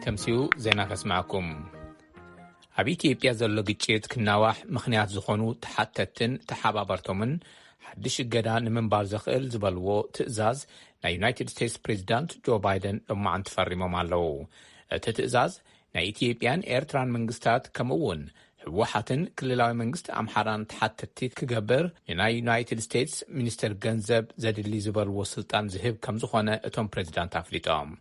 ተምሲኡ ዜና ከስማዕኩም። ኣብ ኢትዮጵያ ዘሎ ግጭት ክናዋሕ ምኽንያት ዝኾኑ ተሓተትትን ተሓባበርቶምን ሓድሽ እገዳ ንምንባር ዘኽእል ዝበልዎ ትእዛዝ ናይ ዩናይትድ ስቴትስ ፕሬዚዳንት ጆ ባይደን ሎማዓንቲ ፈሪሞም ኣለዉ። እቲ ትእዛዝ ናይ ኢትዮጵያን ኤርትራን መንግስታት ከምኡ እውን ህወሓትን ክልላዊ መንግስቲ ኣምሓራን ተሓተትቲ ክገብር ንናይ ዩናይትድ ስቴትስ ሚኒስትር ገንዘብ ዘድሊ ዝበልዎ ስልጣን ዝህብ ከም ዝኾነ እቶም ፕሬዚዳንት ኣፍሊጦም።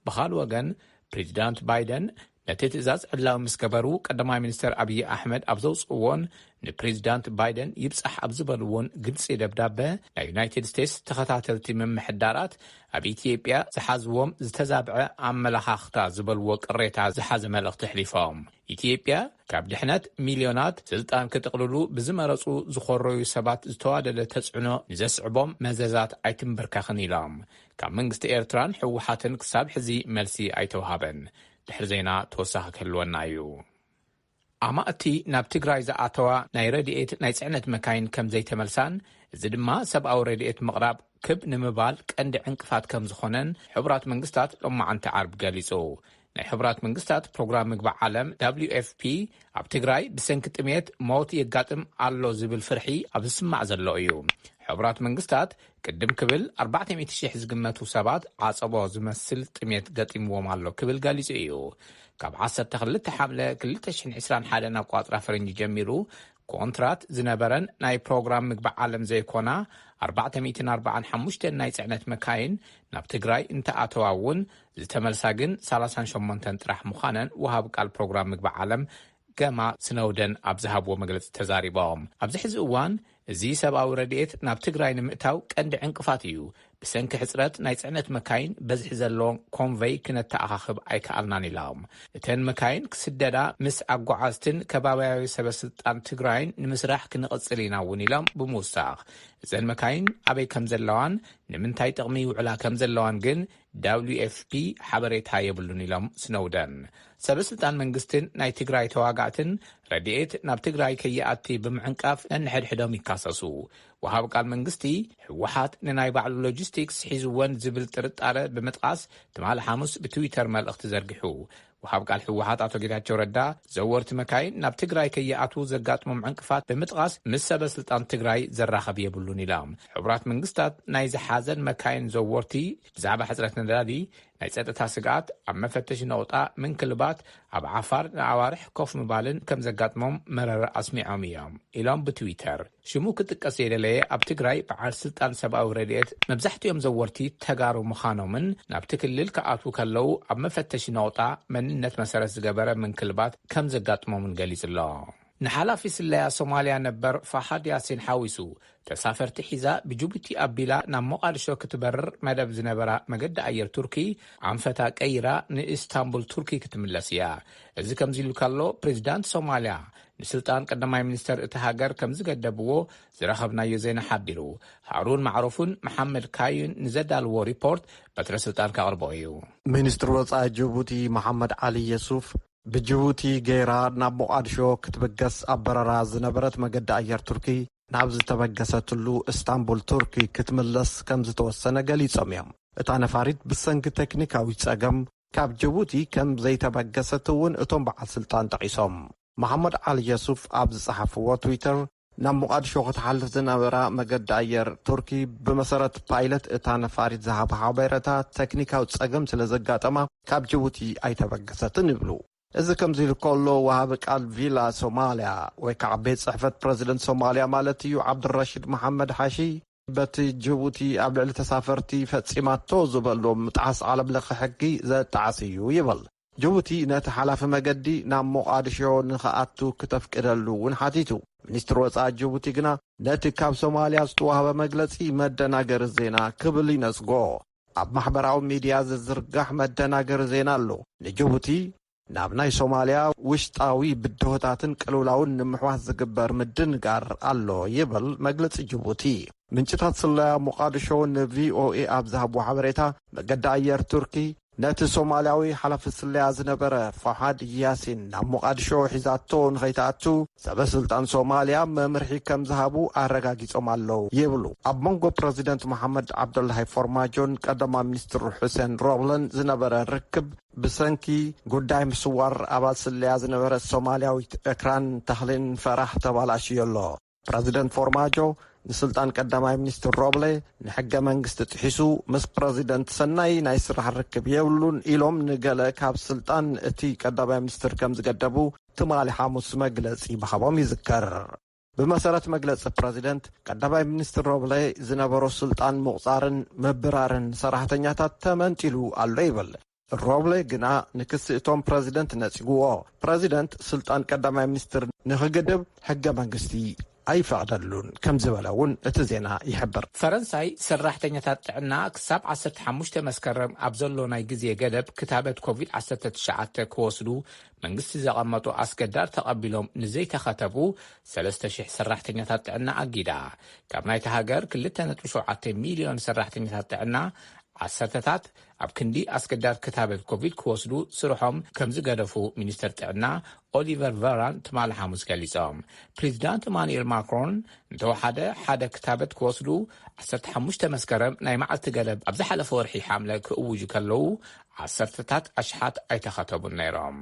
ብኻል ወገን ፕሬዚዳንት ባይደን ነቲ ትእዛዝ ዕላዊ ምስ ገበሩ ቀዳማይ ሚኒስትር ኣብይ ኣሕመድ ኣብ ዘውፅእዎን ንፕሬዚዳንት ባይደን ይብፃሕ ኣብ ዝበልዎን ግልፂ ደብዳበ ናይ ዩናይትድ ስቴትስ ተኸታተልቲ ምምሕዳራት ኣብ ኢትዮጵያ ዝሓዝዎም ዝተዛብዐ ኣመለኻኽታ ዝበልዎ ቅሬታ ዝሓዘ መልእኽቲ ኣሕሊፎም። ኢትዮጵያ ካብ ድሕነት ሚልዮናት ስልጣን ክጥቕልሉ ብዝመረፁ ዝኾረዩ ሰባት ዝተዋደደ ተፅዕኖ ንዘስዕቦም መዘዛት ኣይትንበርከኽን ኢሎም። ካብ መንግስቲ ኤርትራን ህወሓትን ክሳብ ሕዚ መልሲ ኣይተዋሃበን። ድሕሪ ዜና ተወሳኺ ክህልወና እዩ። ኣማእቲ ናብ ትግራይ ዝኣተዋ ናይ ረድኤት ናይ ጽዕነት መካይን ከም ዘይተመልሳን እዚ ድማ ሰብኣዊ ረድኤት ምቕራብ ክብ ንምባል ቀንዲ ዕንቅፋት ከም ዝኾነን ሕቡራት መንግስታት ሎማዓንቲ ዓርብ ገሊጹ። ናይ ሕቡራት መንግስታት ፕሮግራም ምግቢ ዓለም ደብሊዩ ኤፍ ፒ ኣብ ትግራይ ብሰንኪ ጥሜት ሞት የጋጥም ኣሎ ዝብል ፍርሒ ኣብ ዝስማዕ ዘሎ እዩ። ሕቡራት መንግስታት ቅድም ክብል ኣርባዕተ ሚእቲ ሺሕ ዝግመቱ ሰባት ዓጸቦ ዝመስል ጥሜት ገጢምዎም ኣሎ ክብል ገሊጹ እዩ። ካብ ዓሰርተ ክልተ ሓምለ ክልተ ሽሕን ዕስራን ሓደን ኣቋጽራ ፈረንጂ ጀሚሩ ኮንትራት ዝነበረን ናይ ፕሮግራም ምግቢ ዓለም ዘይኮና ኣርባዕተ ሚእትን ኣርባዓን ሓሙሽተን ናይ ጽዕነት መካይን ናብ ትግራይ እንተኣተዋ እውን ዝተመልሳ ግን ሰላሳን ሸሞንተን ጥራሕ ምዃነን ወሃቢ ቃል ፕሮግራም ምግቢ ዓለም ገማ ስነውደን ኣብ ዝሃብዎ መግለጺ ተዛሪቦም። ኣብዚ ሕዚ እዋን እዚ ሰብኣዊ ረድኤት ናብ ትግራይ ንምእታው ቀንዲ ዕንቅፋት እዩ። ብሰንኪ ሕጽረት ናይ ጽዕነት መካይን በዝሒ ዘለዎ ኮንቨይ ክነተኣኻኽብ ኣይከኣልናን ኢሎም። እተን መካይን ክስደዳ ምስ ኣጓዓዝትን ከባብያዊ ሰበስልጣን ትግራይን ንምስራሕ ክንቕጽል ኢና እውን ኢሎም ብምውሳኽ እዘን መካይን ኣበይ ከም ዘለዋን ንምንታይ ጥቕሚ ይውዕላ ከም ዘለዋን ግን ደብሊዩ ኤፍ ፒ ሓበሬታ የብሉን ኢሎም ስነውደን። ሰበስልጣን መንግስትን ናይ ትግራይ ተዋጋእትን ረድኤት ናብ ትግራይ ከይኣቲ ብምዕንቃፍ ነንሕድሕዶም ይካሰሱ። ወሃብ ቃል መንግስቲ ህወሓት ንናይ ባዕሉ ሎጂስቲክስ ሒዝወን ዝብል ጥርጣረ ብምጥቓስ ትማሊ ሓሙስ ብትዊተር መልእኽቲ ዘርጊሑ። ወሃብ ቃል ህወሓት ኣቶ ጌታቸው ረዳ ዘወርቲ መካይን ናብ ትግራይ ከይኣትዉ ዘጋጥሞም ዕንቅፋት ብምጥቓስ ምስ ሰበ ስልጣን ትግራይ ዘራኸብ የብሉን ኢሎም። ሕቡራት መንግስታት ናይዚ ሓዘን መካይን ዘወርቲ ብዛዕባ ሕፅረት ነዳዲ፣ ናይ ጸጥታ ስግኣት፣ ኣብ መፈተሺ ነቑጣ ምንክልባት፣ ኣብ ዓፋር ንኣዋርሕ ኮፍ ምባልን ከም ዘጋጥሞም መረረ ኣስሚዖም እዮም ኢሎም ብትዊተር። ሽሙ ክጥቀስ ዘይደለየ ኣብ ትግራይ በዓል ስልጣን ሰብኣዊ ረድኤት መብዛሕትኦም ዘወርቲ ተጋሩ ምዃኖምን ናብቲ ክልል ክኣትዉ ከለዉ ኣብ መፈተሺ ነቑጣ መንነት መሰረት ዝገበረ ምንክልባት ከም ዘጋጥሞምን ገሊጹ ኣሎ። ንሓላፊ ስለያ ሶማልያ ነበር ፋሓድ ያሲን ሓዊሱ ተሳፈርቲ ሒዛ ብጅቡቲ ኣቢላ ናብ ሞቓድሾ ክትበርር መደብ ዝነበራ መገዲ ኣየር ቱርኪ ኣንፈታ ቀይራ ንኢስታንቡል ቱርኪ ክትምለስ እያ። እዚ ከምዚ ኢሉ ከሎ ፕሬዚዳንት ሶማልያ ንስልጣን ቀዳማይ ሚኒስተር እቲ ሃገር ከም ዝገደብዎ ዝረኸብናዮ ዜና ሓቢሩ። ሃሩን ማዕሮፍን መሓመድ ካዩን ንዘዳልዎ ሪፖርት በትረ ስልጣን ከቕርቦ እዩ። ሚኒስትሪ ወጻኢ ጅቡቲ መሓመድ ዓሊ የሱፍ ብጅቡቲ ገይራ ናብ ሞቓድሾ ክትብገስ ኣብ በረራ ዝነበረት መገዲ ኣየር ቱርኪ ናብ ዝተበገሰትሉ እስታንቡል ቱርኪ ክትምለስ ከም ዝተወሰነ ገሊጾም እዮም። እታ ነፋሪት ብሰንኪ ቴክኒካዊ ጸገም ካብ ጅቡቲ ከም ዘይተበገሰት እውን እቶም በዓል ስልጣን ጠቒሶም። መሓመድ ዓሊ የሱፍ ኣብ ዝጸሓፍዎ ትዊተር ናብ ሞቓድሾ ክትሓልፍ ዝነበራ መገዲ ኣየር ቱርኪ ብመሰረት ፓይለት እታ ነፋሪት ዝሃቦ ሓበሬታ ቴክኒካዊ ጸገም ስለ ዘጋጠማ ካብ ጅቡቲ ኣይተበገሰትን ይብሉ። እዚ ከምዚ ኢሉ ከሎ ወሃቢ ቃል ቪላ ሶማልያ ወይ ከዓ ቤት ጽሕፈት ፕረዚደንት ሶማልያ ማለት እዩ ዓብዱራሽድ መሓመድ ሓሺ በቲ ጅቡቲ ኣብ ልዕሊ ተሳፈርቲ ፈጺማቶ ዝበሎ ምጥሓስ ዓለም ለኸ ሕጊ ዘጣዕስ እዩ ይብል። ጅቡቲ ነቲ ሓላፊ መገዲ ናብ ሞቓድሾ ንኽኣቱ ክተፍቅደሉ እውን ሓቲቱ። ሚኒስትሪ ወጻኢ ጅቡቲ ግና ነቲ ካብ ሶማልያ ዝተዋህበ መግለጺ መደናገሪ ዜና ክብል ይነጽጎ። ኣብ ማሕበራዊ ሚድያ ዝዝርጋሕ መደናገሪ ዜና ኣሎ። ንጅቡቲ ናብ ናይ ሶማልያ ውሽጣዊ ብድሆታትን ቅልውላውን ንምሕዋስ ዝግበር ምድንጋር ኣሎ ይብል መግለጺ ጅቡቲ። ምንጭታት ስለያ ሞቓድሾ ንቪኦኤ ኣብ ዝሃብዎ ሓበሬታ መገዲ ኣየር ቱርኪ ነቲ ሶማልያዊ ሓላፊ ስለያ ዝነበረ ፋሓድ ያሲን ናብ ሞቓድሾ ሒዛቶ ንኸይትኣቱ ሰበ ስልጣን ሶማልያ መምርሒ ከም ዝሃቡ ኣረጋጊጾም ኣለዉ ይብሉ። ኣብ መንጎ ፕረዚደንት መሓመድ ዓብደላሂ ፎርማጆን ቀዳማይ ሚኒስትር ሑሴን ሮብለን ዝነበረ ርክብ ብሰንኪ ጉዳይ ምስዋር ኣባል ስለያ ዝነበረ ሶማልያዊት እክራን ተኽሊን ፈራህ ተባላሽዮ ኣሎ። ፕረዚደንት ፎርማጆ ንስልጣን ቀዳማይ ሚኒስትር ሮብለ ንሕገ መንግስቲ ጥሒሱ ምስ ፕረዚደንት ሰናይ ናይ ስራሕ ርክብ የብሉን ኢሎም ንገለ ካብ ስልጣን እቲ ቀዳማይ ሚኒስትር ከም ዝገደቡ ትማሊ ሓሙስ መግለጺ ምሃቦም ይዝከር። ብመሰረት መግለጺ ፕረዚደንት፣ ቀዳማይ ሚኒስትር ሮብለ ዝነበሮ ስልጣን ምቑጻርን ምብራርን ሰራሕተኛታት ተመንጢሉ ኣሎ ይብል። ሮብለ ግና ንክሲ እቶም ፕረዚደንት ነጺግዎ። ፕረዚደንት ስልጣን ቀዳማይ ሚኒስትር ንኽግድብ ሕገ መንግስቲ ኣይፈቕደሉን ከም ዝበለ እውን እቲ ዜና ይሕብር። ፈረንሳይ ሰራሕተኛታት ጥዕና ክሳብ ዓሰርተ ሓሙሽተ መስከረም ኣብ ዘሎ ናይ ግዜ ገደብ ክታበት ኮቪድ ዓሰርተ ትሽዓተ ክወስዱ መንግስቲ ዘቐመጦ ኣስገዳድ ተቐቢሎም ንዘይተኸተቡ ሰለስተ ሽሕ ሰራሕተኛታት ጥዕና ኣጊዳ። ካብ ናይቲ ሃገር ክልተ ነጥቢ ሸውዓተ ሚልዮን ሰራሕተኛታት ጥዕና ዓሰርተታት ኣብ ክንዲ ኣስገዳድ ክታበት ኮቪድ ክወስዱ ስርሖም ከም ዝገደፉ ሚኒስተር ጥዕና ኦሊቨር ቨራን ትማሊ ሓሙስ ገሊጾም። ፕሬዚዳንት ኢማኑኤል ማክሮን እንተወሓደ ሓደ ክታበት ክወስዱ ዓሰርተ ሓሙሽተ መስከረም ናይ መዓልቲ ገደብ ኣብ ዝሓለፈ ወርሒ ሓምለ ክእውጁ ከለዉ ዓሰርተታት ኣሽሓት ኣይተኸተቡን ነይሮም።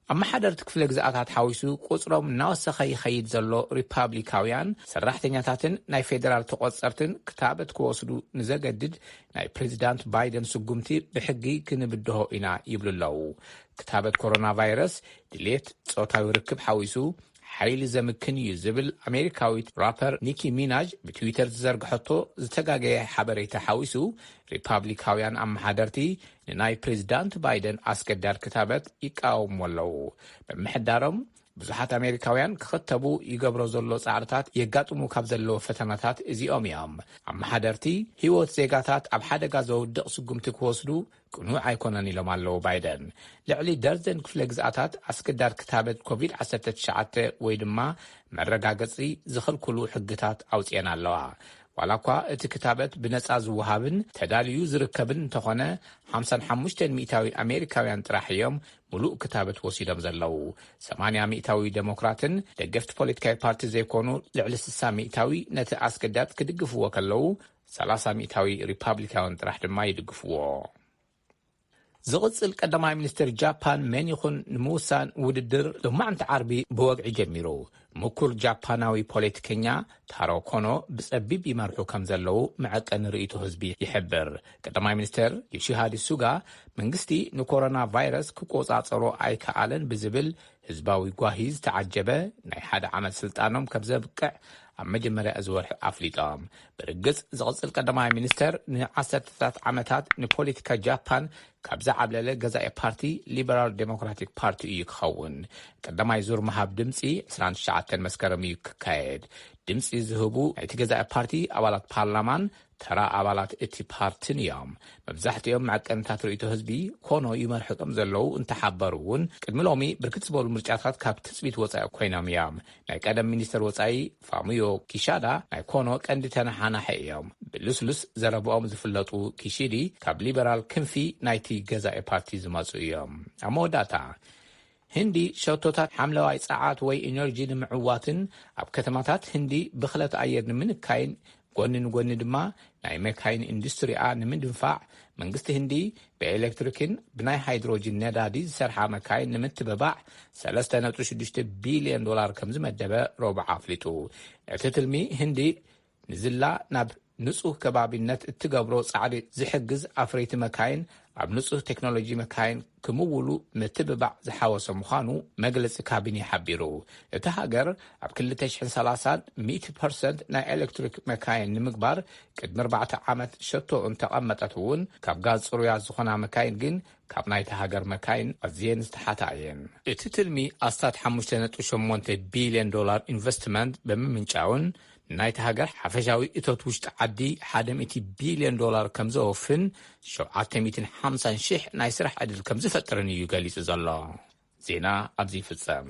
ኣመሓደርቲ ክፍለ ግዝኣታት ሓዊሱ ቁጽሮም እናወሰኸ ይኸይድ ዘሎ ሪፓብሊካውያን ሰራሕተኛታትን ናይ ፌደራል ተቖጸርትን ክታበት ክወስዱ ንዘገድድ ናይ ፕሬዚዳንት ባይደን ስጉምቲ ብሕጊ ክንብድሆ ኢና ይብሉ ኣለዉ። ክታበት ኮሮና ቫይረስ ድሌት ጾታዊ ርክብ ሓዊሱ ሓይሊ ዘምክን እዩ ዝብል ኣሜሪካዊት ራፐር ኒኪ ሚናጅ ብትዊተር ዝዘርግሐቶ ዝተጋገየ ሓበሬታ ሓዊሱ ሪፓብሊካውያን ኣመሓደርቲ ንናይ ፕሬዚዳንት ባይደን ኣስገዳድ ክታበት ይቃወሙ ኣለዉ። ምምሕዳሮም ብዙሓት ኣሜሪካውያን ክኽተቡ ይገብሮ ዘሎ ጻዕርታት የጋጥሙ ካብ ዘለዎ ፈተናታት እዚኦም እዮም። ኣመሓደርቲ ህይወት ዜጋታት ኣብ ሓደጋ ዘውድቕ ስጉምቲ ክወስዱ ቅኑዕ ኣይኮነን ኢሎም ኣለዉ ባይደን። ልዕሊ ደርዘን ክፍለ ግዝኣታት ኣስገዳድ ክታበት ኮቪድ ዓሰርተ ትሽዓተ ወይ ድማ መረጋገጺ ዝኽልክሉ ሕግታት ኣውጽኤን ኣለዋ። ዋላ እኳ እቲ ክታበት ብነጻ ዝወሃብን ተዳልዩ ዝርከብን እንተኾነ፣ ሓምሳን ሓሙሽተን ሚእታዊ ኣሜሪካውያን ጥራሕ እዮም ምሉእ ክታበት ወሲዶም ዘለዉ። ሰማንያ ሚእታዊ ዴሞክራትን ደገፍቲ ፖለቲካዊ ፓርቲ ዘይኮኑ ልዕሊ ስሳ ሚእታዊ ነቲ ኣስገዳድ ክድግፍዎ ከለዉ፣ ሰላሳ ሚእታዊ ሪፓብሊካውያን ጥራሕ ድማ ይድግፍዎ። ዝቕጽል ቀዳማይ ሚኒስትር ጃፓን መን ይኹን ንምውሳን ውድድር ሎማዕንቲ ዓርቢ ብወግዒ ጀሚሩ። ምኩር ጃፓናዊ ፖለቲከኛ ታሮ ኮኖ ብጸቢብ ይመርሑ ከም ዘለዉ መዐቀኒ ርእይቶ ህዝቢ ይሕብር። ቀዳማይ ሚኒስትር ዮሺሃዲ ሱጋ መንግስቲ ንኮሮና ቫይረስ ክቆጻጸሮ ኣይከኣለን ብዝብል ህዝባዊ ጓሂ ዝተዓጀበ ናይ ሓደ ዓመት ስልጣኖም ከም ዘብቅዕ ኣብ መጀመርያ እዚ ወርሒ ኣፍሊጦም። ብርግጽ ዝቕጽል ቀዳማይ ሚኒስተር ንዓሰርተታት ዓመታት ንፖለቲካ ጃፓን ካብ ዝዓብለለ ገዛኢ ፓርቲ ሊበራል ዴሞክራቲክ ፓርቲ እዩ ክኸውን። ቀዳማይ ዙር ምሃብ ድምጺ ዕስራን ትሽዓተን መስከረም እዩ ክካየድ። ድምጺ ዝህቡ ናይቲ ገዛኢ ፓርቲ ኣባላት ፓርላማን ተራ ኣባላት እቲ ፓርትን እዮም። መብዛሕትኦም መዐቀንታት ርእይቶ ህዝቢ ኮኖ ይመርሑ ከም ዘለዉ እንተሓበሩ እውን፣ ቅድሚ ሎሚ ብርክት ዝበሉ ምርጫታት ካብ ትጽቢት ወጻኢ ኮይኖም እዮም። ናይ ቀደም ሚኒስተር ወጻኢ ፋሙዮ ኪሻዳ ናይ ኮኖ ቀንዲ ተነሓናሒ እዮም። ብልስሉስ ዘረብኦም ዝፍለጡ ኪሺዲ ካብ ሊበራል ክንፊ ናይቲ ገዛኢ ፓርቲ ዝመጹ እዮም። ኣብ መወዳእታ፣ ህንዲ ሸቶታት ሓምለዋይ ጸዓት ወይ ኢነርጂ ንምዕዋትን ኣብ ከተማታት ህንዲ ብኽለት ኣየር ንምንካይን፣ ጎኒ ንጎኒ ድማ ናይ መካይን ኢንዱስትሪኣ ንምድንፋዕ፣ መንግስቲ ህንዲ ብኤሌክትሪክን ብናይ ሃይድሮጅን ነዳዲ ዝሰርሓ መካይን ንምትብባዕ ሰለስተ ነጥቢ ሽዱሽተ ቢልዮን ዶላር ከም ዝመደበ ረቡዕ ኣፍሊጡ። እቲ ትልሚ ህንዲ ንዝላ ናብ ንጹህ ከባቢነት እትገብሮ ጻዕሪ ዝሕግዝ ኣፍረይቲ መካይን ኣብ ንጹህ ቴክኖሎጂ መካይን ክምውሉ ምትብባዕ ዝሓወሰ ምዃኑ መግለጺ ካቢኔ ሓቢሩ። እታ ሃገር ኣብ ክልተ ሽሕን ሰላሳን ሚእቲ ፐርሰንት ናይ ኤሌክትሪክ መካይን ንምግባር ቅድሚ ኣርባዕተ ዓመት ሸቶ እንተቐመጠት እውን፣ ካብ ጋዝ ጽሩያት ዝኾና መካይን ግን ካብ ናይታ ሃገር መካይን ኣዝየን ዝተሓታ እየን። እቲ ትልሚ ኣስታት ሓሙሽተ ነጥቢ ሸሞንተ ቢልዮን ዶላር ኢንቨስትመንት ብምምንጫውን፣ ናይታ ሃገር ሓፈሻዊ እቶት ውሽጢ ዓዲ ሓደ ሚእቲ ቢልዮን ዶላር ከም ዘወፍን ሸውዓተ ሚእትን ሓምሳን ሽሕ ናይ ስራሕ ዕድል ከም ዝፈጥርን እዩ ገሊጹ ዘሎ። ዜና ኣብዚ ይፍጸም።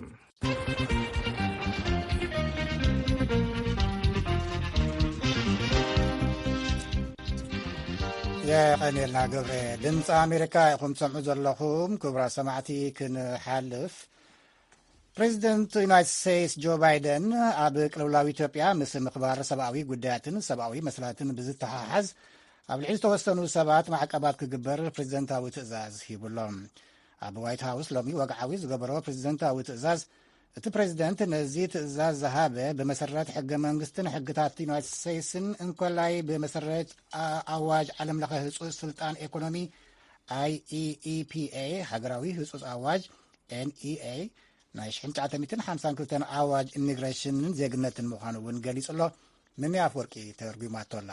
ቀኒልና ግብረ ድምፂ ኣሜሪካ ኢኹም ትሰምዑ ዘለኹም። ክቡራት ሰማዕቲ፣ ክንሓልፍ፣ ፕሬዚደንት ዩናይትድ ስቴትስ ጆ ባይደን ኣብ ቅልውላው ኢትዮጵያ ምስ ምኽባር ሰብኣዊ ጉዳያትን ሰብኣዊ መስላትን ብዝተሓሓዝ ኣብ ልዕሊ ዝተወሰኑ ሰባት ማዕቀባት ክግበር ፕሬዚደንታዊ ትእዛዝ ሂቡሎ። ኣብ ዋይት ሃውስ ሎሚ ወግዓዊ ዝገበሮ ፕሬዚደንታዊ ትእዛዝ፣ እቲ ፕሬዚደንት ነዚ ትእዛዝ ዝሃበ ብመሰረት ሕገ መንግስትን ሕግታት ዩናይትድ ስቴትስን እንኮላይ ብመሰረት ኣዋጅ ዓለም ለኸ ህፁፅ ስልጣን ኤኮኖሚ፣ ኣይኢኢፒኤ፣ ሃገራዊ ህፁፅ ኣዋጅ፣ ኤንኢኤ፣ ናይ ሽሕን ትሽዓተ ሚእትን ሓምሳን ክልተን ኣዋጅ ኢሚግሬሽንን ዜግነትን ምዃኑ እውን ገሊጹ ኣሎ። ምሜ ኣፍወርቂ ተርጉማቶ ኣላ።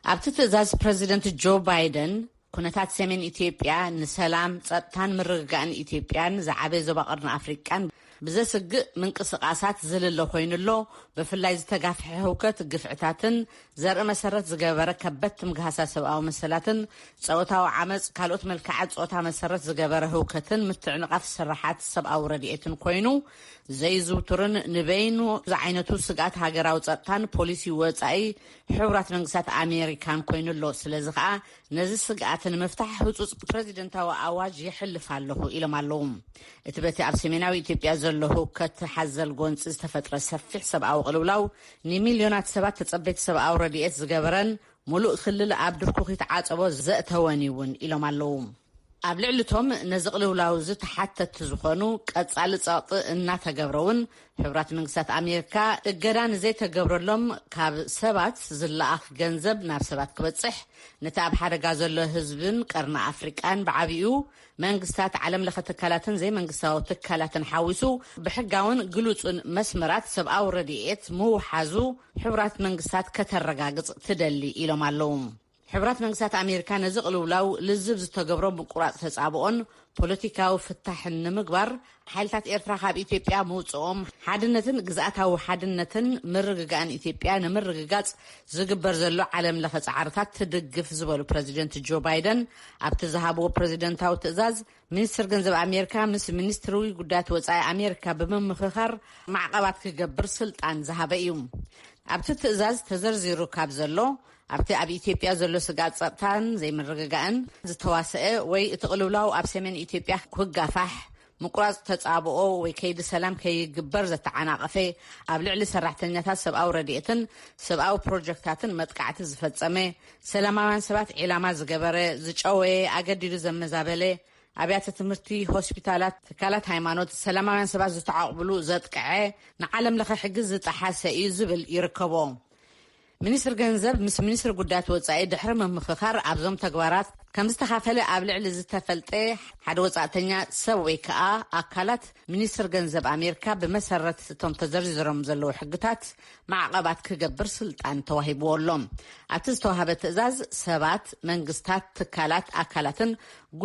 ኣብቲ ትእዛዝ ፕረዚደንት ጆ ባይደን፣ ኩነታት ሰሜን ኢትዮጵያ ንሰላም፣ ጸጥታን ምርግጋእን ኢትዮጵያን ዝዓበየ ዞባ ቀርኒ ኣፍሪቃን ብዘስግእ ምንቅስቓሳት ዝልለ ኮይኑ ኣሎ። ብፍላይ ዝተጋፍሐ ህውከት፣ ግፍዕታትን ዘርኢ መሰረት ዝገበረ ከበድቲ ምግሃሳት ሰብኣዊ መሰላትን ጾታዊ ዓመጽ፣ ካልኦት መልክዓት ጾታ መሰረት ዝገበረ ህውከትን ምትዕንቓፍ ስራሓት ሰብኣዊ ረድኤትን ኮይኑ ዘይዝውቱርን ንበይኑ ዝዓይነቱ ስግኣት ሃገራዊ ጸጥታን ፖሊሲ ወጻኢ ሕቡራት መንግስታት ኣሜሪካን ኮይኑ ኣሎ። ስለዚ ከኣ ነዚ ስግኣት ንምፍታሕ ህጹጽ ፕረዚደንታዊ ኣዋጅ የሕልፍ ኣለኹ ኢሎም ኣለዉ። እቲ በቲ ኣብ ሰሜናዊ ኢትዮጵያ ዘሎ ህውከት ሓዘል ጎንጺ ዝተፈጥረ ሰፊሕ ሰብኣዊ ቅልውላው ንሚልዮናት ሰባት ተጸበይቲ ሰብኣዊ ረድኤት ዝገበረን ምሉእ ክልል ኣብ ድርኩኺት ዓጸቦ ዘእተወን እውን ኢሎም ኣለዉ። ኣብ ልዕሊ እቶም ነዚ ቅልውላው ዝተሓተቲ ዝኾኑ ቀጻሊ ጸቕጢ እናተገብረ እውን ሕቡራት መንግስታት ኣሜሪካ እገዳ ንዘይተገብረሎም ካብ ሰባት ዝለኣኽ ገንዘብ ናብ ሰባት ክበጽሕ፣ ነቲ ኣብ ሓደጋ ዘሎ ህዝብን ቀርኒ ኣፍሪቃን ብዓቢኡ መንግስታት፣ ዓለም ለኸ ትካላትን ዘይመንግስታዊ ትካላትን ሓዊሱ ብሕጋውን ግሉጽን መስመራት ሰብኣዊ ረድኤት ምውሓዙ ሕቡራት መንግስታት ከተረጋግጽ ትደሊ ኢሎም ኣለዉ። ሕቡራት መንግስታት ኣሜሪካ ነዚ ቅልውላው ልዝብ ዝተገብሮ ምቁራጽ ተጻብኦን ፖለቲካዊ ፍታሕን ንምግባር ሓይልታት ኤርትራ ካብ ኢትዮጵያ ምውጽኦም ሓድነትን ግዝኣታዊ ሓድነትን ምርግጋእን ኢትዮጵያ ንምርግጋጽ ዝግበር ዘሎ ዓለም ለኸ ጻዕርታት ትድግፍ ዝበሉ ፕረዚደንት ጆ ባይደን ኣብቲ ዝሃብዎ ፕረዚደንታዊ ትእዛዝ ሚኒስትር ገንዘብ ኣሜሪካ ምስ ሚኒስትሪ ጉዳያት ወጻኢ ኣሜሪካ ብምምኽኻር ማዕቐባት ክገብር ስልጣን ዝሃበ እዩ። ኣብቲ ትእዛዝ ተዘርዚሩ ካብ ዘሎ ኣብቲ ኣብ ኢትዮጵያ ዘሎ ስግኣት ጸጥታን ዘይምርግጋእን ዝተዋሰአ ወይ እቲ ቅልውላው ኣብ ሰሜን ኢትዮጵያ ክጋፋሕ ምቁራጽ ተጻብኦ ወይ ከይዲ ሰላም ከይግበር ዘተዓናቐፈ ኣብ ልዕሊ ሰራሕተኛታት ሰብኣዊ ረድኤትን ሰብኣዊ ፕሮጀክታትን መጥቃዕቲ ዝፈጸመ ሰላማውያን ሰባት ዒላማ ዝገበረ ዝጨወየ ኣገዲዱ ዘመዛበለ ኣብያተ ትምህርቲ ሆስፒታላት ትካላት ሃይማኖት ሰላማውያን ሰባት ዝተዓቕብሉ ዘጥቅዐ ንዓለም ለኸ ሕጊ ዝጠሓሰ እዩ ዝብል ይርከቦ። ሚኒስትር ገንዘብ ምስ ሚኒስትር ጉዳያት ወጻኢ ድሕሪ ምምኽኻር ኣብዞም ተግባራት ከም ዝተኻፈለ ኣብ ልዕሊ ዝተፈልጠ ሓደ ወጻእተኛ ሰብ ወይ ከኣ ኣካላት ሚኒስትር ገንዘብ ኣሜሪካ ብመሰረት እቶም ተዘርዚሮም ዘለዉ ሕግታት ማዕቐባት ክገብር ስልጣን ተዋሂብዎ ኣሎ። ኣብቲ ዝተዋሃበ ትእዛዝ ሰባት፣ መንግስታት፣ ትካላት፣ ኣካላትን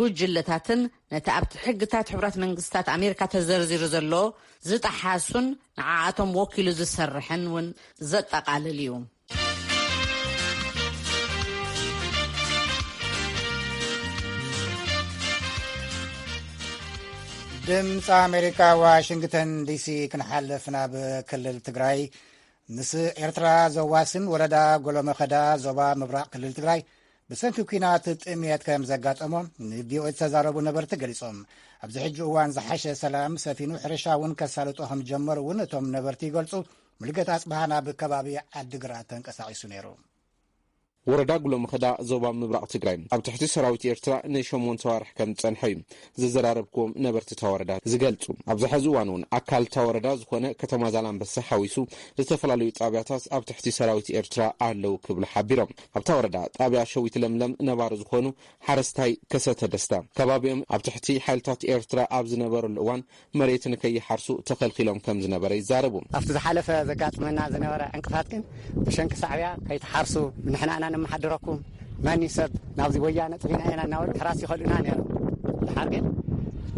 ጉጅለታትን ነቲ ኣብቲ ሕግታት ሕቡራት መንግስታት ኣሜሪካ ተዘርዚሩ ዘሎ ዝጠሓሱን ንዓኣቶም ወኪሉ ዝሰርሕን እውን ዘጠቓልል እዩ። ድምፂ ኣሜሪካ ዋሽንግተን ዲሲ ክንሓልፍ ናብ ክልል ትግራይ ምስ ኤርትራ ዘዋስን ወረዳ ጎሎመኸዳ ዞባ ምብራቕ ክልል ትግራይ ብሰንኪ ኲናት ጥምየት ከም ዘጋጠሞ ንቪኦኤ ዝተዛረቡ ነበርቲ ገሊጾም። ኣብዚ ሕጂ እዋን ዝሓሸ ሰላም ሰፊኑ ሕርሻ እውን ከሳልጦ ከም ጀመሩ እውን እቶም ነበርቲ ይገልጹ። ሙሉጌታ ኣጽብሃ ናብ ከባቢ ዓዲግራት ተንቀሳቒሱ ነይሩ። ወረዳ ጉሎምኸዳ ዞባ ምብራቕ ትግራይ ኣብ ትሕቲ ሰራዊት ኤርትራ ንሸሞንተ ዋርሕ ከም ዝጸንሐ እዩ ዘዘራረብክዎም ነበርቲ እታ ወረዳ ዝገልጹ። ኣብዚ ሕዚ እዋን እውን ኣካል እታ ወረዳ ዝኾነ ከተማ ዛላንበሳ ሓዊሱ ዝተፈላለዩ ጣብያታት ኣብ ትሕቲ ሰራዊት ኤርትራ ኣለዉ ክብሉ ሓቢሮም። ኣብታ ወረዳ ጣብያ ሸዊት ለምለም ነባሪ ዝኾኑ ሓረስታይ ከሰተ ደስታ ከባቢኦም ኣብ ትሕቲ ሓይልታት ኤርትራ ኣብ ዝነበረሉ እዋን መሬት ንከይሓርሱ ተኸልኪሎም ከም ዝነበረ ይዛረቡ። ኣብቲ ዝሓለፈ ዘጋጥመና ዝነበረ ዕንቅፋት ግን ብሸንኪ ሳዕብያ ከይትሓርሱ ንሕና ኢና ነመሓድረኩም፣ መን እዩ ሰብ ናብዚ ወያነ ጥፊና ኢና እናበሉ ሕራስ ይኸልኡና ነይሮም። ድሓር ግን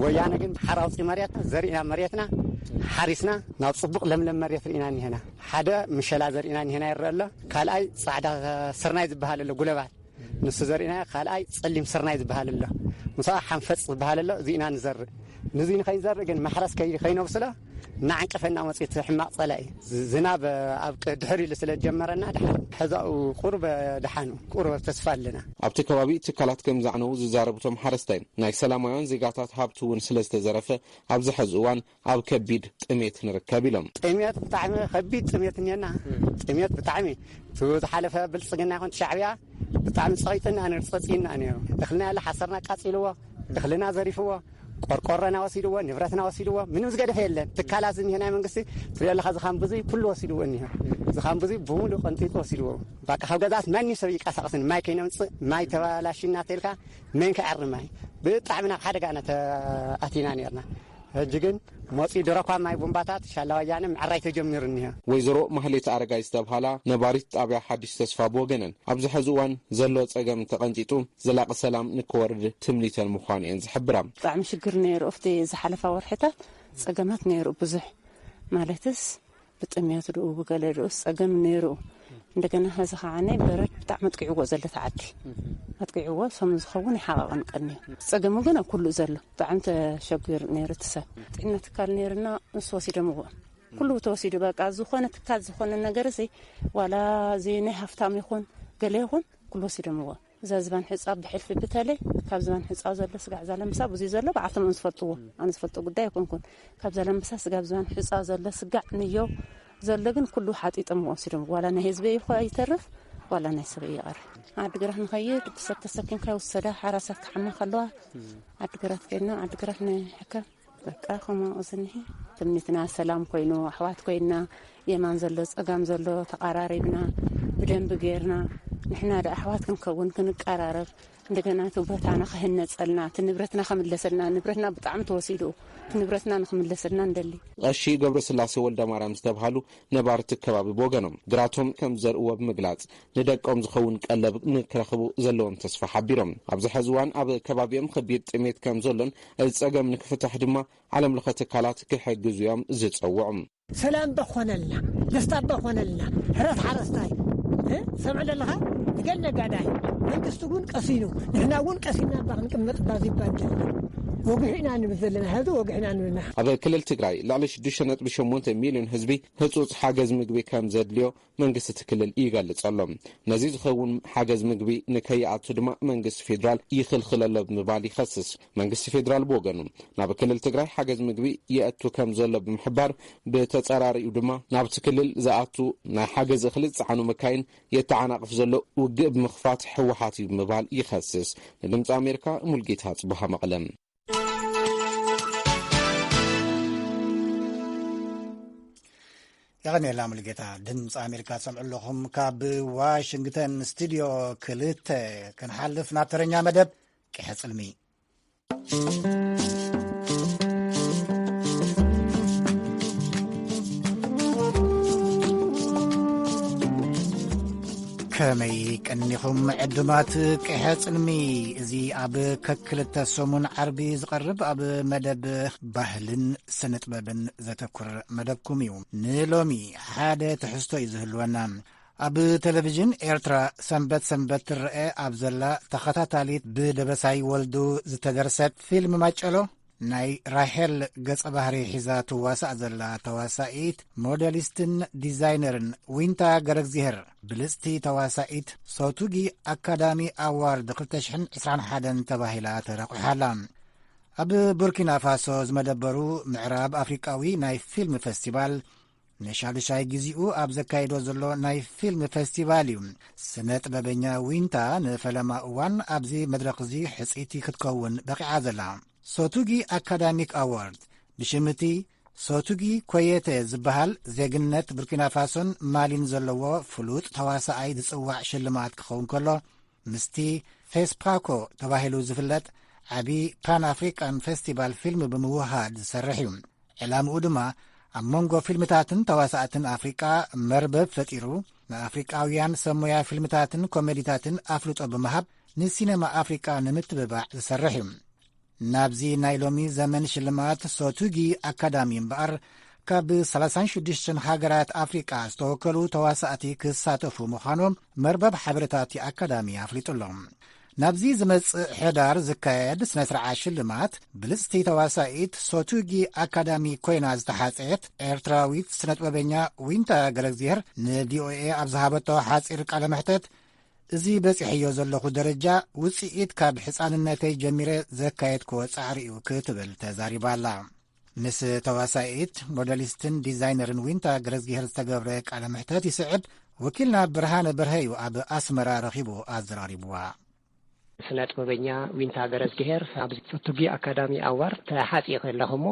ወያነ ግን ድሓር ኣውፂኡ መሬትና ዘሪእና መሬትና ሓሪስና ናብ ፅቡቕ ለምለም መሬት ርኢና እኒሀና። ሓደ ምሸላ ዘሪእና እኒሀና ይረአ ኣሎ። ካልኣይ ፃዕዳ ስርናይ ዝበሃል ኣሎ ጉለባል ንሱ ዘሪእና፣ ካልኣይ ፀሊም ስርናይ ዝበሃል ኣሎ፣ ምስኣ ሓንፈፅ ዝበሃል ኣሎ። እዚእና ንዘርእ። ንዚ ንኸይንዘርእ ግን ማሕረስ ከይ- ከይነብስሎ እናዓንቀፈና መፅኡ እቲ ሕማቕ ፀላኢ። ዝ- ዝናብ ኣብ ቅ- ድሕር ኢሉ ስለ ዝጀመረና ድሓን ሕዛኡ ቁሩብ ድሓኑ ቁሩብ ተስፋ ኣለና። ኣብቲ ከባቢ ትካላት ከም ዘዕነዉ ዝዛረቡ እቶም ሓረስታይ፣ ናይ ሰላማውያን ዜጋታት ሃብቲ እውን ስለ ዝተዘረፈ ኣብዚ ሕዚ እዋን ኣብ ከቢድ ጥሜት ንርከብ ኢሎም። ጥሜት ብጣዕሚ ከቢድ ጥሜት እኒአና። ጥሜት ብጣዕሚ እቲ ዝሓለፈ ብልፅግና ይኹን ሻዕብያ ብጣዕሚ ፀቒጥና ነርፀፂና ነይሩ። እኽልና ያለ ሓሰርና ቃፂልዎ፣ እኽልና ዘሪፍዎ፣ ቆርቆሮና ወሲድዎ፣ ንብረትና ወሲድዎ። ምንም ዝገደፈ የለን። ትካላት ዝኒሀ ናይ መንግስቲ ትሪኦ ኣለኻ። ዝኻን ብዙይ ኩሉ ወሲድዎ እኒሀ። ዝኻን ብዙይ ብምሉእ ቀንጢጡ ወሲድዎ። በቃ ካብ ገዛስ ማንም ሰብ ይቀሳቀስን ማይ ከይነምፅእ ማይ ተባላሽና ተልካ መን ክዕሪ ማይ ብጣዕሚ ናብ ሓደጋ ኢና ተኣቲና ነርና። ሕጂ ግን መፂኡ ድረኳ ማይ ቡምባታት ሻላ ወያነ ምዕራይ ተጀሚሩ እኒሀ። ወይዘሮ ማህሌት ኣረጋይ ዝተብሃላ ነባሪት ጣብያ ሓድሽ ተስፋ ብወገነን ኣብዚ ሕዚ እዋን ዘሎ ፀገም ተቐንጢጡ ዘላቒ ሰላም ንክወርድ ትምኒተን ምዃኑ እየን ዝሕብራ። ብጣዕሚ ሽግር ነይሩ። ኣብቲ ዝሓለፋ ወርሕታት ፀገማት ነይሩ ብዙሕ ማለትስ ብጥምየት ድኡ ብገለ ድኡስ ፀገም ነይሩ። እንደገና ኸዚ ከዓ ናይ በረድ ብጣዕሚ ኣጥቂዕዎ ዘሎ እቲ ዓዲ ኣጥቂዕዎ ሰሙን ዝኸውን ይሓቐቐን ቀንዩ። ፀገሙ ግን ኣብ ኩሉ ዘሎ ብጣዕሚ ተሸጊሩ ነይሩ እቲ ሰብ። ጥዕና ትካል ነይርና ንሱ ወሲዶምዎ። ኩሉ ተወሲዱ በቃ ዝኾነ ትካል ዝኾነ ነገር እዚ ዋላ እዚ ናይ ሃፍታም ይኹን ገለ ይኹን ኩሉ ወሲዶምዎ። እዛ ዝባን ሕፃ ብሕልፊ ብተለይ ካብ ዝባን ሕፃ ዘሎ ስጋዕ ዛለምሳ ብዙይ ዘሎ ብዓርቶም እዮም ዝፈልጥዎ። ኣነ ዝፈልጦ ጉዳይ ኣይኮንኩን። ካብ ዛለምሳ ስጋብ ዝባን ሕፃ ዘሎ ስጋዕ ንዮ ዘሎ ግን ኩሉ ሓጢጦም ወሲዶም። ዋላ ናይ ህዝበይ ይኾ ይተርፍ ዋላ ናይ ሰበይ ይቐር። ዓድግራት ንኸይድ ብሰብ ተሰኪምካ ይውሰዳ ሓራሳት ክሓማ ከለዋ ዓድግራት ከይድና ዓድግራት ንሕከም። በቃ ከምኡ ዝኒሀ ትምኒትና ሰላም ኮይኑ ኣሕዋት ኮይና የማን ዘሎ ጸጋም ዘሎ ተቓራሪብና ብደንቢ ጌርና ንሕና ደ ኣሕዋት ክንከውን ክንቀራረብ እንደገና እቲ ቦታና ክህነጸልና እቲ ንብረትና ከምለሰልና ንብረትና ብጣዕሚ ተወሲዱ እቲ ንብረትና ንክምለሰልና እንደሊ። ቀሺ ገብረስላሴ ወልደማርያም ዝተብሃሉ ነባርቲ ከባቢ ብወገኖም ግራቶም ከም ዘርእዎ ብምግላጽ ንደቆም ዝኸውን ቀለብ ንክረኽቡ ዘለዎም ተስፋ ሓቢሮም ኣብዚ ሕዚ እዋን ኣብ ከባቢኦም ከቢድ ጥሜት ከም ዘሎን እዚ ጸገም ንክፍታሕ ድማ ዓለም ለኸ ትካላት ክሕግዙ እዮም ዝጸውዑ። ሰላም በኾነልና ደስታ በኾነልና ሕረት ሓረስታይ ሰምዕ ዘለኻ ትገል ነጋዳይ መንግስቲ እውን ቀሲኑ ንሕና እውን ቀሲና ባ ክንቅመጥ ባዚባ ዘለና ወግሑ ኢና ንብል ዘለና ሕዚ ወግሕና ንብልና። ኣብ ክልል ትግራይ ልዕሊ ሽዱሽተ ነጥቢ ሸሞንተ ሚልዮን ህዝቢ ህፁፅ ሓገዝ ምግቢ ከም ዘድልዮ መንግስቲ እቲ ክልል ይገልፅ ኣሎ። ነዚ ዝኸውን ሓገዝ ምግቢ ንከይኣቱ ድማ መንግስቲ ፌዴራል ይኽልኽል ኣሎ ብምባል ይኸስስ። መንግስቲ ፌዴራል ብወገኑ ናብ ክልል ትግራይ ሓገዝ ምግቢ የእቱ ከም ዘሎ ብምሕባር ብተፀራሪኡ ድማ ናብቲ ክልል ዝኣቱ ናይ ሓገዝ እኽሊ ዝፀዓኑ መካይን የተዓናቕፍ ዘሎ ውግእ ብምኽፋት ህወሓት እዩ ብምባል ይኸስስ። ንድምፂ ኣሜሪካ ሙልጌታ ፅቡሃ መቐለም። የቐንየላ ሙሉጌታ። ድምፂ ኣሜሪካ ትሰምዑ ኣለኹም። ካብ ዋሽንግተን ስቱድዮ ክልተ ክንሓልፍ ናብ ተረኛ መደብ ቅሐ ፅልሚ። ከመይ ቀኒኹም ዕዱማት ቅሐ ጽልሚ? እዚ ኣብ ከክልተ ሰሙን ዓርቢ ዝቐርብ ኣብ መደብ ባህልን ስነ ጥበብን ዘተኩር መደብኩም እዩ። ንሎሚ ሓደ ትሕዝቶ እዩ ዝህልወና። ኣብ ቴሌቪዥን ኤርትራ ሰንበት ሰንበት ትረአ ኣብ ዘላ ተኸታታሊት ብደበሳይ ወልዱ ዝተደርሰት ፊልም ማጨሎ፣ ናይ ራሄል ገጸ ባህሪ ሒዛ ትዋሳእ ዘላ ተዋሳኢት፣ ሞዴሊስትን ዲዛይነርን ዊንታ ገረግዚሄር፣ ብልጽቲ ተዋሳኢት፣ ሶቱጊ ኣካዳሚ ኣዋርድ ክልተ ሽሕን ዕስራን ሓደን ተባሂላ ተረቑሓ ኣላ። ኣብ ቡርኪና ፋሶ ዝመደበሩ ምዕራብ ኣፍሪቃዊ ናይ ፊልም ፈስቲቫል፣ ንሻዱሻይ ግዜኡ ኣብ ዘካይዶ ዘሎ ናይ ፊልም ፈስቲቫል እዩ። ስነ ጥበበኛ ዊንታ ንፈለማ እዋን ኣብዚ መድረኽ እዚ ሕጽይቲ ክትከውን በቒዓ ዘላ። ሶቱጊ ኣካዳሚክ ኣዋርድ፣ ብሽም እቲ ሶቱጊ ኮየተ ዝበሃል ዜግነት ቡርኪና ፋሶን ማሊን ዘለዎ ፍሉጥ ተዋሳኣይ ዝጽዋዕ ሽልማት ክኸውን ከሎ፣ ምስቲ ፌስፓኮ ተባሂሉ ዝፍለጥ ዓቢ ፓን ኣፍሪቃን ፌስቲቫል ፊልም ብምውህሃድ ዝሰርሕ እዩ። ዕላምኡ ድማ ኣብ መንጎ ፊልምታትን ተዋሳእትን ኣፍሪቃ መርበብ ፈጢሩ፣ ንኣፍሪቃውያን ሰብ ሞያ ፊልምታትን ኮሜዲታትን ኣፍልጦ ብምሃብ፣ ንሲነማ ኣፍሪቃ ንምትብባዕ ዝሰርሕ እዩ። ናብዚ ናይ ሎሚ ዘመን ሽልማት ሶቱጊ ኣካዳሚ እምበኣር፣ ካብ ሰላሳን ሽዱሽተን ሃገራት ኣፍሪቃ ዝተወከሉ ተዋሳእቲ ክሳተፉ ምዃኖም መርበብ ሓበሬታ እቲ ኣካዳሚ ኣፍሊጡ ኣሎ። ናብዚ ዝመጽእ ሕዳር ዝካየድ ስነ ስርዓት ሽልማት ብልጽቲ ተዋሳኢት ሶቱጊ ኣካዳሚ ኮይና ዝተሓጸየት ኤርትራዊት ስነጥበበኛ ዊንታ ገረግዚሄር ንቪኦኤ ኣብ ዝሃበቶ ሓጺር ቃለ መሕተት፣ እዚ በጺሐዮ ዘለኹ ደረጃ ውጽኢት ካብ ሕጻንነተይ ጀሚረ ዘካየድክዎ ጻዕሪ እዩ ክትብል ተዛሪባ ኣላ። ምስ ተዋሳኢት፣ ሞዴሊስትን ዲዛይነርን ዊንታ ገረዝጊሄር ዝተገብረ ቃለ ምሕተት ይስዕብ። ወኪልና ብርሃነ በርሀ እዩ ኣብ ኣስመራ ረኺቡ ኣዘራሪብዋ። ስነ ጥበበኛ ዊንታ ገረዝጊሄር ኣብ ሶቱጊ ኣካዳሚ ኣዋርድ ተሓጺኺ ኣለኺ እሞ፣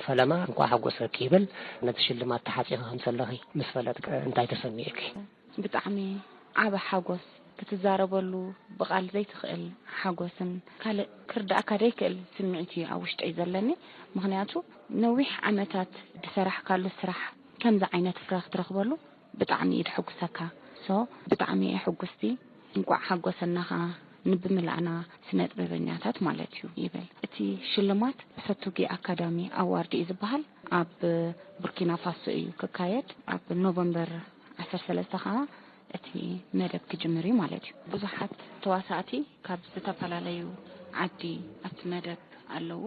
ፈለማ እንኳዕ ሓጎሰኪ ይብል። ነቲ ሽልማት ተሓጺኺ ከም ዘለኺ ምስ ፈለጥኪ እንታይ ተሰሚዑኪ? ብጣዕሚ ዓቢ ሓጎስ፣ ክትዛረበሉ ብቓል ዘይትኽእል ሓጎስን ካልእ ክርዳእካ ዘይክእል ስምዒት እዩ ኣብ ውሽጠይ ዘለኒ። ምኽንያቱ ነዊሕ ዓመታት ዝሰራሕካሉ ስራሕ ከምዚ ዓይነት ፍረ ክትረኽበሉ ብጣዕሚ እዩ ድሕጉሰካ። ሶ ብጣዕሚ እየ ሕጉስቲ። እንቋዕ ሓጎሰና ኸኣ ንብምላእና ስነ ጥበበኛታት ማለት እዩ ይብል። እቲ ሽልማት ሰቱጊ ኣካዳሚ ኣዋርድ እዩ ዝበሃል። ኣብ ቡርኪና ፋሶ እዩ ክካየድ። ኣብ ኖቨምበር ዓሰርተ ሰለስተ ኸኣ እቲ መደብ ክጅምር እዩ ማለት እዩ። ብዙሓት ተዋሳእቲ ካብ ዝተፈላለዩ ዓዲ ኣብቲ መደብ ኣለዉ።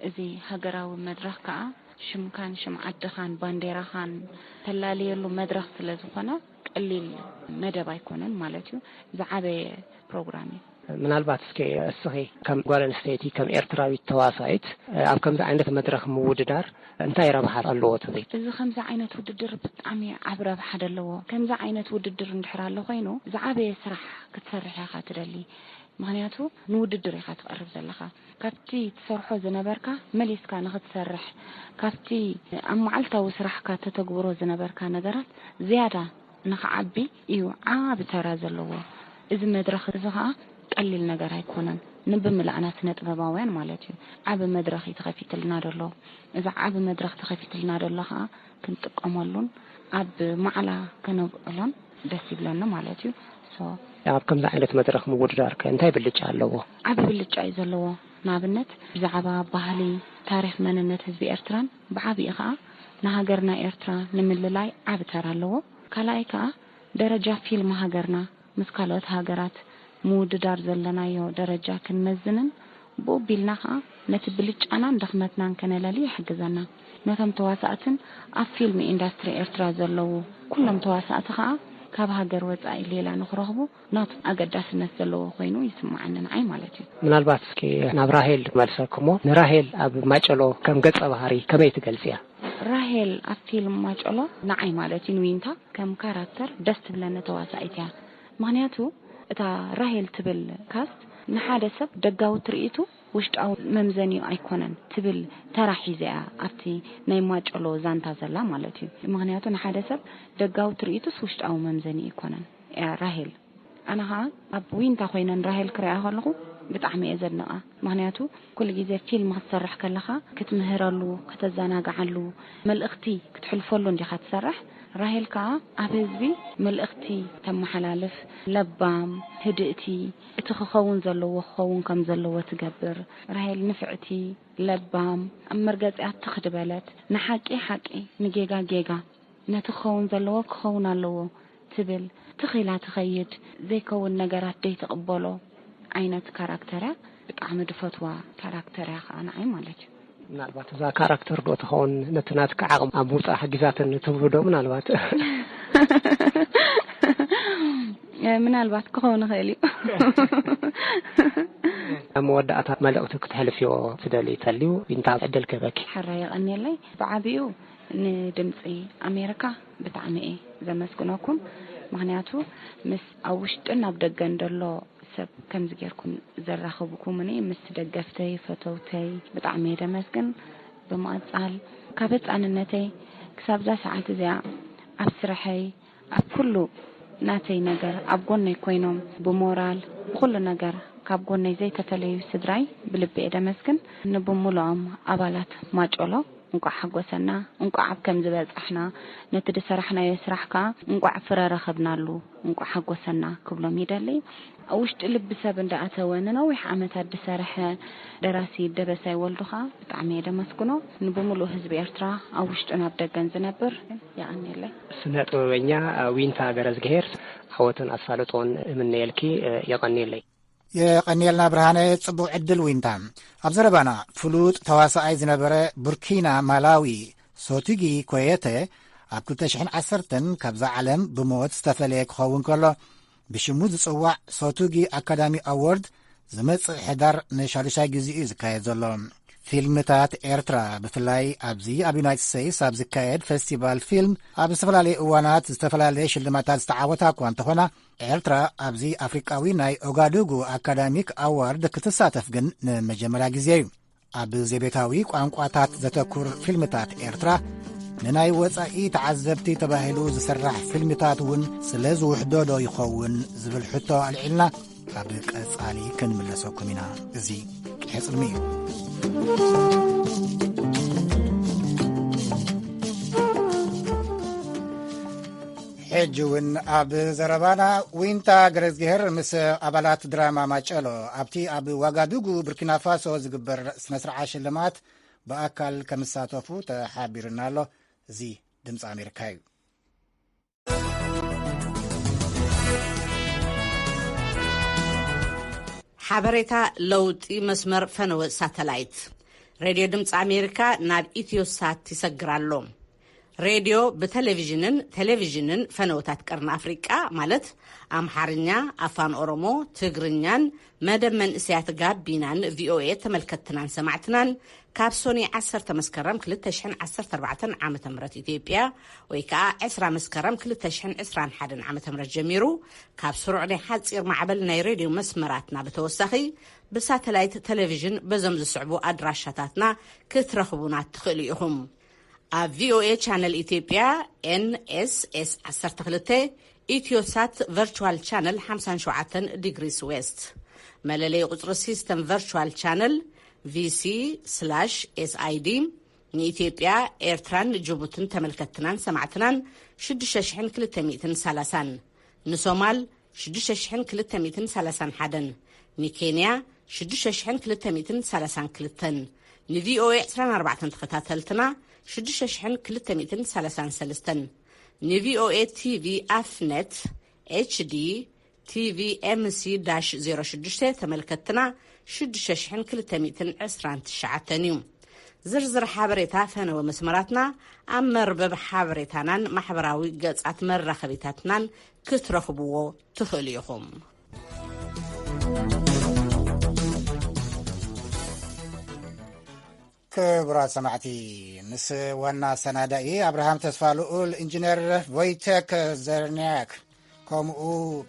እዚ ሃገራዊ መድረኽ ከኣ ሽምካን ሽም ዓድኻን ባንዴራኻን ተላለየሉ መድረኽ ስለ ዝኾነ ቀሊል መደብ ኣይኮነን ማለት እዩ። ዝዓበየ ፕሮግራም እዩ። ምናልባት እስከ እስኺ ከም ጓል ኣንስተይቲ፣ ከም ኤርትራዊት ተዋሳኢት፣ ኣብ ከምዚ ዓይነት መድረኽ ምውድዳር እንታይ ረብሓ ኣለዎ ትብሊ? እዚ ከምዚ ዓይነት ውድድር ብጣዕሚ ዓቢ ረብሓ ደለዎ። ከምዚ ዓይነት ውድድር እንድሕር ኣሎ ኮይኑ፣ ዝዓበየ ስራሕ ክትሰርሕ ኢኻ ትደሊ። ምኽንያቱ ንውድድር ኢኻ ትቐርብ ዘለኻ። ካብቲ ትሰርሖ ዝነበርካ መሊስካ ንኽትሰርሕ፣ ካብቲ ኣብ መዓልታዊ ስራሕካ ተተግብሮ ዝነበርካ ነገራት ዝያዳ ንኽዓቢ እዩ ዓቢ ተራ ዘለዎ። እዚ መድረኽ እዚ ኸኣ ቀሊል ነገር ኣይኮነን። ንብምላእና ስነ ጥበባውያን ማለት እዩ። ዓቢ መድረኽ እዩ ተኸፊትልና ዘሎ። እዚ ዓቢ መድረኽ ተኸፊትልና ዘሎ ኸኣ ክንጥቀመሉን ኣብ ማዕላ ከነብዕሎን ደስ ይብለኒ ማለት እዩ። ሶ ኣብ ከምዚ ዓይነት መድረኽ ምውድዳር ከ እንታይ ብልጫ ኣለዎ? ዓቢ ብልጫ እዩ ዘለዎ። ንኣብነት ብዛዕባ ባህሊ፣ ታሪኽ፣ መንነት ህዝቢ ኤርትራን ብዓቢኡ ኸኣ ንሃገርና ኤርትራ ንምልላይ ዓቢ ተራ ኣለዎ። ካልኣይ ከኣ ደረጃ ፊልም ሃገርና ምስ ካልኦት ሃገራት ምውድዳር ዘለናዮ ደረጃ ክንመዝንን ብኡ ቢልና ኸኣ ነቲ ብልጫናን ድኽመትናን ከነለሊ ይሕግዘና። ነቶም ተዋሳእትን ኣብ ፊልም ኢንዳስትሪ ኤርትራ ዘለዉ ኩሎም ተዋሳእቲ ኸኣ ካብ ሃገር ወጻኢ ሌላ ንኽረኽቡ ናቱ ኣገዳስነት ዘለዎ ኮይኑ ይስምዓኒ ንዓይ ማለት እዩ። ምናልባት እስኪ ናብ ራሄል ክመልሰኪ እሞ፣ ንራሄል ኣብ ማጨሎ ከም ገጸ ባህሪ ከመይ ትገልጽያ? ራሄል ኣብ ፊልም ማጨሎ ንዓይ ማለት እዩ ንዊንታ ከም ካራክተር ደስ ትብለኒ ተዋሳኢት እያ። ምኽንያቱ እታ ራሄል ትብል ካስት ንሓደ ሰብ ደጋዊ ትርኢቱ ውሽጣዊ መምዘኒኡ ኣይኮነን ትብል ተራ ሒዛ እያ ኣብቲ ናይ ማጨሎ ዛንታ ዘላ ማለት እዩ። ምኽንያቱ ንሓደ ሰብ ደጋዊ ትርኢቱስ ውሽጣዊ መምዘኒኡ ኣይኮነን እያ ራሄል። ኣነ ኸኣ ኣብ ዊንታ ኮይነ ንራሄል ክሪኣ ከለኹ ብጣዕሚ እየ ዘድንቓ። ምኽንያቱ ኩሉ ግዜ ፊልም ክትሰርሕ ከለኻ ክትምህረሉ፣ ከተዘናግዓሉ፣ መልእኽቲ ክትሕልፈሉ እንዲኻ ትሰርሕ። ራሄል ከኣ ኣብ ህዝቢ መልእኽቲ ተመሓላልፍ፣ ለባም፣ ህድእቲ፣ እቲ ክኸውን ዘለዎ ክኸውን ከም ዘለዎ ትገብር። ራሄል ንፍዕቲ፣ ለባም፣ ኣብ መርገጺኣ ትኽ ዝበለት፣ ንሓቂ ሓቂ፣ ንጌጋ ጌጋ፣ ነቲ ክኸውን ዘለዎ ክኸውን ኣለዎ ትብል፣ ትኽ ኢላ ትኸይድ፣ ዘይከውን ነገራት ዘይትቕበሎ ዓይነት ካራክተር እያ። ብጣዕሚ ድፈትዋ ካራክተር እያ ኸኣ ንዓይ ማለት እዩ። ምናልባት እዛ ካራክተር ዶ ትኸውን ነቲ ናትካ ዓቕሚ ኣብ ምውጻእ ሓጊዛትኒ ትብሉ ዶ ምናልባት? ምናልባት ክኸውን ይኽእል እዩ። ኣብ መወዳእታ መልእኽቲ ክትሕልፍዮ ትደልዩ ተልዩ ዊንታ ዕድል ክህበኪ። ሕራይ የቐንየለይ። ብዓቢኡ ንድምጺ ኣሜሪካ ብጣዕሚ እየ ዘመስግነኩም። ምኽንያቱ ምስ ኣብ ውሽጥን ኣብ ደገን ዘሎ ሰብ ከምዚ ጌርኩም ዘራኽብኩምኒ፣ ምስ ደገፍተይ፣ ፈተውተይ ብጣዕሚ እየ ደመስግን። ብምቕጻል ካብ ህጻንነተይ ክሳብ እዛ ሰዓት እዚኣ ኣብ ስርሐይ፣ ኣብ ኩሉ ናተይ ነገር ኣብ ጎነይ ኮይኖም ብሞራል ብኹሉ ነገር ካብ ጎነይ ዘይተፈለዩ ስድራይ ብልቢ እየ ደመስግን። ንብምሉኦም ኣባላት ማጨሎ እንቋዕ ሓጎሰና፣ እንቋዕ ኣብ ከምዚ በጻሕና፣ ነቲ ዝሰራሕናዮ ስራሕ ከኣ እንቋዕ ፍረ ረኸብናሉ፣ እንቋዕ ሓጎሰና ክብሎም ይደሊ። ኣብ ውሽጢ ልቢ ሰብ እንዳኣተወ ንነዊሕ ዓመታት ዝሰርሐ ደራሲ ደበሳይ ወልዱ ከኣ ብጣዕሚ እየ ደመስግኖ። ንብምሉእ ህዝቢ ኤርትራ ኣብ ውሽጥን ኣብ ደገን ዝነብር የቐንየለይ። ስነ ጥበበኛ ዊንታ ገረዝግሄር ዓወትን ኣሳልጦን እምነየልኪ፣ የቐንየለይ። የቐንየልና ብርሃነ፣ ጽቡቕ ዕድል ዊንታ። ኣብ ዘረባና፣ ፍሉጥ ተዋሳኣይ ዝነበረ ቡርኪና ማላዊ ሶቲጊ ኮየተ ኣብ ክልተ ሽሕን ዓሰርተን ካብዛ ዓለም ብሞት ዝተፈለየ ክኸውን ከሎ፣ ብሽሙ ዝጽዋዕ ሶቱጊ ኣካዳሚ ኣዎርድ ዝመጽእ ሕዳር ንሻዱሻይ ግዜ እዩ ዝካየድ ዘሎ። ፊልምታት ኤርትራ፣ ብፍላይ ኣብዚ ኣብ ዩናይትድ ስቴትስ ኣብ ዝካየድ ፌስቲቫል ፊልም፣ ኣብ ዝተፈላለየ እዋናት ዝተፈላለየ ሽልማታት ዝተዓወታ እኳ እንተኾና፣ ኤርትራ ኣብዚ ኣፍሪቃዊ ናይ ኦጋዱጉ ኣካዳሚክ ኣዋርድ ክትሳተፍ ግን ንመጀመርያ ግዜ እዩ። ኣብ ዘይቤታዊ ቋንቋታት ዘተኩር ፊልምታት ኤርትራ፣ ንናይ ወጻኢ ተዓዘብቲ ተባሂሉ ዝስራሕ ፊልምታት እውን ስለ ዝውሕዶ ዶ ይኸውን ዝብል ሕቶ ኣልዒልና፣ ኣብ ቀጻሊ ክንምለሰኩም ኢና። እዚ ቅድሚ ሕጂ እውን ኣብ ዘረባና፣ ዊንታ ገረዝግሄር ምስ ኣባላት ድራማ ማጨሎ ኣብቲ ኣብ ዋጋዱጉ ቡርኪና ፋሶ ዝግበር ስነ ስርዓት ሽልማት ብኣካል ከምሳተፉ ተሓቢሩና ኣሎ። እዚ ድምፂ ኣሜሪካ እዩ። ሓበሬታ ለውጢ መስመር ፈነወ ሳተላይት። ሬድዮ ድምፂ ኣሜሪካ ናብ ኢትዮሳት ይሰግር ኣሎ። ሬድዮ ብቴሌቪዥንን፣ ቴሌቪዥንን ፈነወታት ቀርኒ ኣፍሪቃ ማለት ኣምሓርኛ፣ ኣፋን ኦሮሞ፣ ትግርኛን መደብ መንእሰያት ጋቢናን ቪኦኤ ተመልከትትናን ሰማዕትናን ካብ ሶኒ ዓሰርተ መስከረም ክልተ ሽሕን ዓሰርተ ኣርባዕተን ዓመተ ምህረት ኢትዮጵያ ወይ ከዓ ዕስራ መስከረም ክልተ ሽሕን ዕስራን ሓደን ዓመተ ምህረት ጀሚሩ ካብ ስሩዕ ናይ ሓፂር ማዕበል ናይ ሬድዮ መስመራትና ብተወሳኺ ብሳተላይት ቴሌቪዥን በዞም ዝስዕቡ ኣድራሻታትና ክትረኽቡና ትኽእሉ ኢኹም። ኣብ ቪኦኤ ቻነል ኢትዮጵያ ኤንኤስኤስ ዓሰርተ ክልተ፣ ኢትዮሳት ቨርቹዋል ቻነል ሓምሳን ሸውዓተን ዲግሪስ ዌስት፣ መለለይ ቁጽሪ ሲስተም ቨርቹዋል ቻነል ቪሲ ስላሽ ኤስኣይዲ፣ ንኢትዮጵያ፣ ኤርትራን ጅቡትን ተመልከትትናን ሰማዕትናን ሽዱሽተ ሽሕን ክልተ ሚእትን ሰላሳን፣ ንሶማል ሽዱሽተ ሽሕን ክልተ ሚእትን ሰላሳን ሓደን፣ ንኬንያ ሽዱሽተ ሽሕን ክልተ ሚእትን ሰላሳን ክልተን፣ ንቪኦኤ ዕስራን ኣርባዕተን ተኸታተልትና ሽዱሽተ ሽሕን ክልተ ሚእትን ሰላሳን ሰለስተን፣ ንቪኦኤ ቲቪ ኣፍነት ኤችዲ ቲቪ ኤምሲ ዳሽ ዜሮ ሽዱሽተ ተመልከትትና ሽዱሽተ ሽሕን ክልተ ሚእትን ዕስራን ትሽዓተን እዩ። ዝርዝር ሓበሬታ ፈነወ መስመራትና ኣብ መርበብ ሓበሬታናን ማሕበራዊ ገጻት መራኸቢታትናን ክትረኽብዎ ትኽእሉ ኢኹም። ክቡራት ሰማዕቲ፣ ምስ ዋና ኣሰናዳኢ ኣብርሃም ተስፋ ልኡል፣ ኢንጂነር ቮይቴክ ዘርኒያክ፣ ከምኡ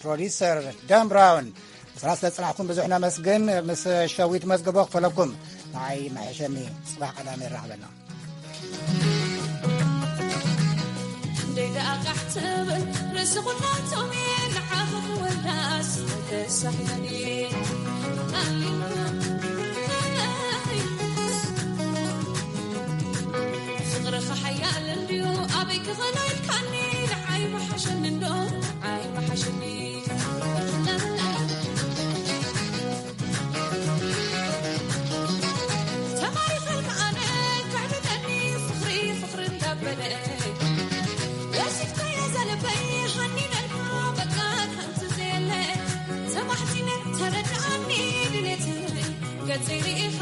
ፕሮዲሰር ዳን ብራውን፣ ምስና ስለ ዝጸናሕኩም ብዙሕ ነመስግን። ምስ ሸዊት መዝገቦ ክፈለኩም። ንዓይ መሐሸኒ። ጽባሕ ቀዳመ ይራኸበና። ደይ ደኣ ቃሕ ትብል ርእሲ ኩላቶም እየ ንዓኺ ክወልዳስ ተሳሒበኒ። ፍቕርኺ ሓያል እንድዩ ኣበይ ክኽእሎ ኢልካኒ ንዓይ መሓሸኒ እንዶ ንዓይ መሓሸኒ። ተማሪኸልካ ኣነ ከዕብደኒ ፍቕሪ ፍቕሪ እንዳበለ ወሲድካዮ ዘልበይ ሃኒነልካ በቃ ከምቲ ዘየለ ተማሕጺነ ተረድኣኒ ድሌተይ ገጸይ ርኢኻ